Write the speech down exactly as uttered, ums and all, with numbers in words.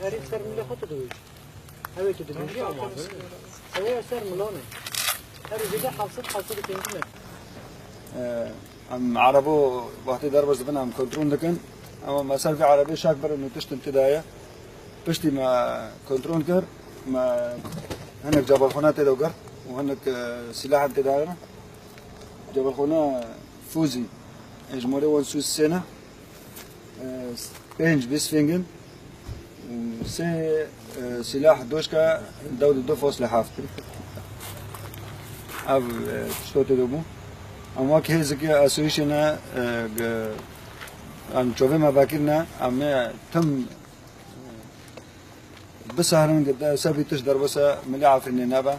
Herî ser milê xwe tu dibêjî. Ew ê tu dibêjî ama. Ew ê ser milane. Her ê de hevsed, hevsed û pêncî metre. Em erebo wextê derbas dibin, em kontrol dikin. Ama me ser vê erebê şak birin û tiştin tê de ye. Piştî me kontrol kir, me hinek cebalxana tê de girt û hinek, e, silahan tê de ne. Cebalxana Fûzî, e, ji morê wan sûz sê ne. E, pênc Bisfing in û sê, e, sîlah doşka dewd û du fosle heft. Ev, e, tişto tê de bû. Em wek hêzikê asayîşê ne, e, ge-, em çovê me vekirine, em ê tim bisehirin, ge-, de sebî tişt derbasa milê Efrînê nebe.